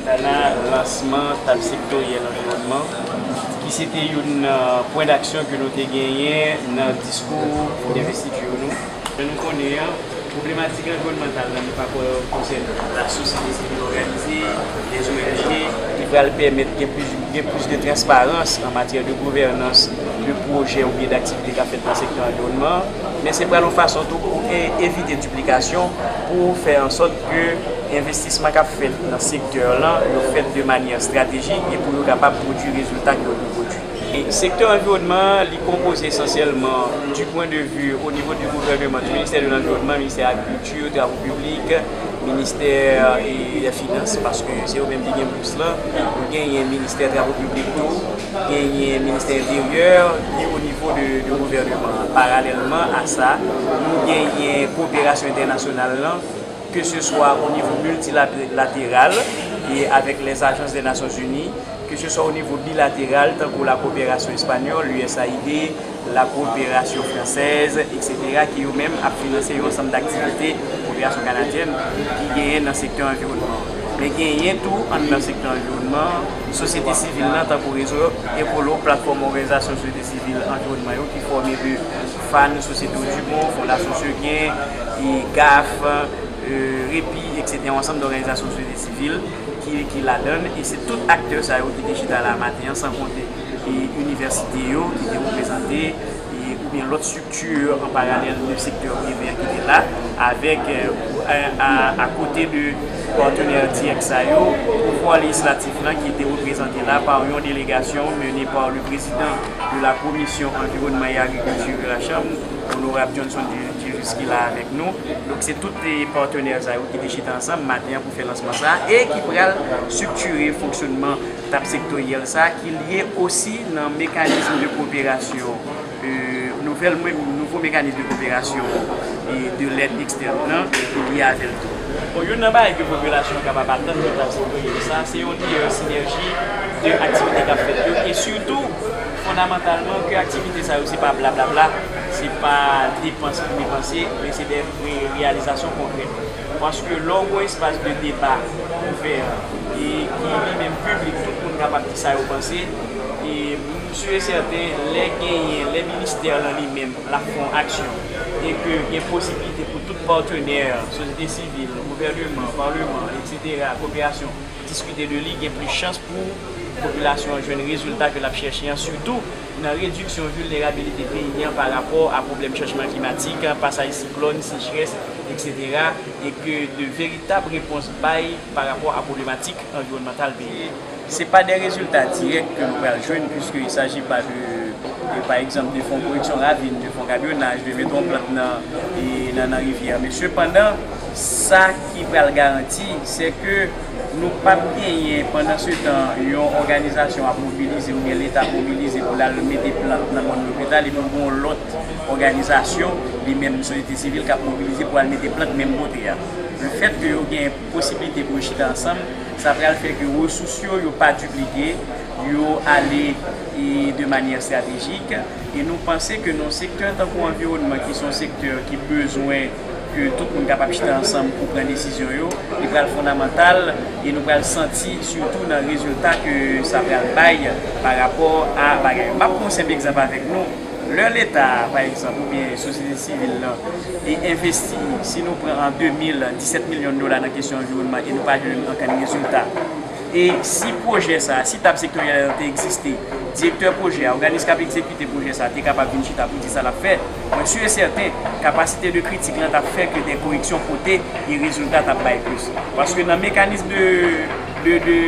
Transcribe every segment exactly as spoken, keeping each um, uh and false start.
Tana lansman tab sektoryèl anviwònman, ki se te youn nan pwen d'aksyon ke nou te genyen nan diskou envestiti nou. Jan nou konnen an, pwoblematik anviwònmantal la, nou pa kwè konsène la sosyete sivil òganize, les O N G, ki pral pèmèt gen plis, gen plis de transparans an matyè de gouvènans de pwojè oubyen daktivite k ap fèt nan sektè anviwònman an. Men se pral yon fason tou pou e-, evite diplikasyon, pou fè an sòt ke envestisman k ap fèt nan sektè lan, yo fèt de manyè estratejik e pou yo kapab pwodui rezilta ke yo dwe pwodui. E sektè anviwònman an, li konpoze esansyèlman, du point de vue au niveau du gouvernement, du ministère de l'environnement, ministè agrikilti, travo piblik, ministè, e, finans, paske se yo menm ki gen bous lan. Nou genyen ministè travo piblik tou, genyen ministè enteryè, ki o nivo de, de gouvènman an. Paralèlman a sa, nou genyen koperasyon entènasyonal lan, ke se swa o nivo miltilateral e avèk les agences des Nations Unies, ke se swa o nivo bilateral, tankou la coopération espagnole, U S A I D, la coopération française, et cetera, ki yo menm ap finanse yon ansanm daktivite koperasyon kanadyèn ki genyen nan sektè anviwònman an. Men genyen tou anndan sektè anviwònman an, sosyete sivil lan, tankou Rezo Ekolo, Platfòm Òganizasyon Sosyete Sivil Anviwònman yo, ki fòme de FAN, Société Audubon, Fondasyon Seguin, e GAF, e REPI, et cetera, yon ansanm dòganizasyon sosyete sivil ki, ki ladan l, e se tout aktè sa yo ki te chita la maten an, san konte, e inivèsite yo ki te reprezante, e oubyen lòt estrikti an paralèl de sektè prive an ki te la, avèk, e, a, a, akote de patenè dirèk sa yo, pouvwa lejislatif lan ki te reprezante la pa yon delegasyon mennen pa le président de la Commission Environnement et Agriculture de la Chambre, Onorab Johnson Djus, ki la avèk nou. Donk, se tout, e, patenè sa yo ki te chita ansanm maten an pou fè lansman sa a e ki pral estriktire fonksyònman tab sektoryèl sa a ki lye osi nan mekanis de koperasyon, e, nouvèl, nouvo mekanis de koperasyon e de lèd ekstèn lan ki lye avè l tou. Bon, youn nan bagay ke popilasyon an kapab atann nan tab sektoryèl sa, se yon meyè sinèji de aktivite k ap fèt yo e sitou, fondamantalman, ke aktivite sa yo se pa blablabla, se pa depans pou depanse, men se de re-, reyalizasyon konkrèt. Paske lè w gen yon espas de deba ouvè e ki li menm piblik, tout moun kapab di sa yo panse, e m si e sèten, lè genyen, lè ministè lan li menm l ap fè yon aksyon e ke gen posiblite pou tout patenè, sosyete sivil, gouvènman, palman, et cetera, koperasyon, diskite de li, gen plis chans pou popilasyon an jwenn rezilta ke l ap chèche an, sitou nan rediksyon vilnerabilite peyi an pa rapò a pwoblèm chanjman klimatik, pasaj siklòn, sechrès, et cetera, e ke de veritab repons bay pa rapò a pwoblematik anviwònmantal peyi an. Se pa de rezilta dirèk ke nou pral jwenn, puisque il s'agit pas de, de, par exemple, de fè yon koreksyon ravin, de fè yon kabyonaj, de mete yon plant nan, e, nan, nan rivyè. Men sepandan, sa ki pral garanti, se ke nou p ap genyen, pandan se tan, yon òganizasyon ap mobilize oubyen Leta ap mobilize pou l al mete plant nan mòn lopital, epi w gen yon lòt òganizasyon, li menm, sosyete sivil, k ap mobilize pou al mete plant menm kote a. Lefètke yo gen posiblite pou yo chita ansanm, sa pral fè ke resous yo, yo pa diplike, yo ale, e, de manyè estratejik. E nou panse ke nan yon sektè tankou anviwònman, ki se yon sektè ki bezwen ke tout moun kapab chita ansanm pou pran desizyon yo, li pral fondamantal e nou pral santi sitou nan rezilta ke sa pral bay pa rapò a bagay yo. M ap pran yon senp egzanp avèk nou. Lè Leta, pa egzanp, oubyen sosyete sivil lan, e envesti, si nou pran an de mil, disèt milyon dola nan kesyon anviwònman e nou pa jwenn okenn rezilta. E si pwojè sa a, si tab sektoryèl lan te egziste, direktè pwojè a, òganis k ap egzekite pwojè sa a te kapab vin chita pou di sa l ap fè, mwen si e sèten, kapasite de kritik lan t ap fè ke de koreksyon pote e rezilta t ap bay plis. Paske nan mekanis de, de, de,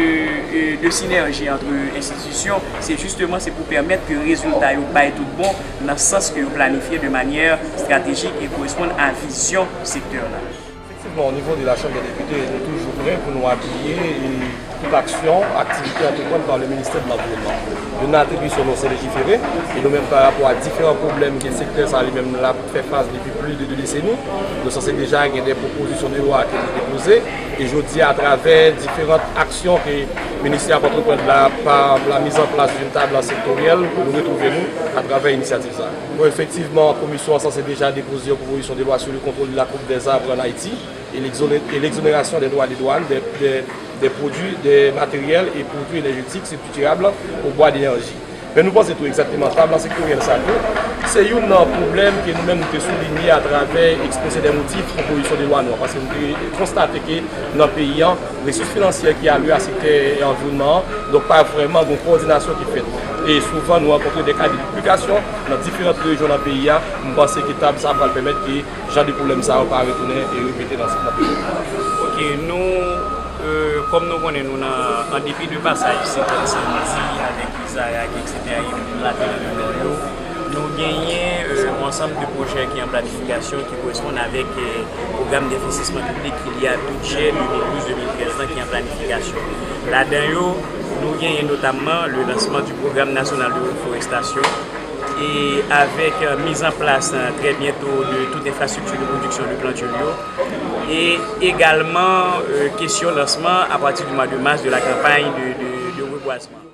e, de sinèji ant enstitisyon, se jisteman, se pou pèmèt ke rezilta yo bay tout bon nan sans ke yo planifye de manyè estratejik e koresponn a vizyon sektè la. Efektivman, o nivo de la Chanm dè Depite, nou toujou prè pou nou apiye, e, tout aksyon, aktivite antreprann pa le Ministè de l'Environnement. Youn nan atribisyon nou, se lejifere, e nou menm, pa rapò a diferan pwoblèm ke sektè sa a li menm l ap fè fas depi plis de de deseni, nou sanse deja gen de pwopozisyon de lwa ke nou depoze, e jodi a, atravè diferan aksyon ke ministè a ap antreprann la, pa la mizanplas d'une table sectorielle, nou retwouve nou atravè inisyativ sa a. Bon, efektivman, komisyon an sanse deja depoze yon pwopozisyon de lwa sur le contrôle de la coupe des arbres en Haïti et l'exoné-, et l'exonération des droits de douane des, des, Des produits, des matériels et produits énergétiques substituables au bois d'énergie. Men nou panse tou egzakteman tab la sektoryèl sa tou, se youn nan pwoblèm ke nou menm nou te soulinye atravè ekspoze dè motif pwopozisyon de lwa nou an, paske nou te konstate ke nan peyi an, resous finansyè ki alwe a sektè anviwònman an, donk pa vrèman gen kowòdinasyon ki fèt. E souvan nou rankontre de ka de diplikasyon nan diferan rejyon nan peyi a, m panse ke tab sa pral pèmèt ke jan de pwoblèm sa yo pa retounen e repete nan, nan peyi a. Ok, nou, euh, kòm nou konnen nou nan, an depi de pasaj sèten samdi avèk Izarak, et cetera, e ladan nan Nò yo, nou genyen, euh, yon ansanm de pwojè ki an planifikasyon ki koresponn avèk, euh, pwogram denvestisman piblik ki lye a bidjè de mil douz de mil trèz lan ki an planifikasyon. Ladan yo, nou genyen notamman le lansman du Programme National de Reforestation, e avèk, euh, mizanplas, euh, trè byento de tout enfrastrikti de pwodiksyon de planti yo, e egalman, euh, kesyon lansman apati di mwa de mas de la kanpay de, de, de rebwazman.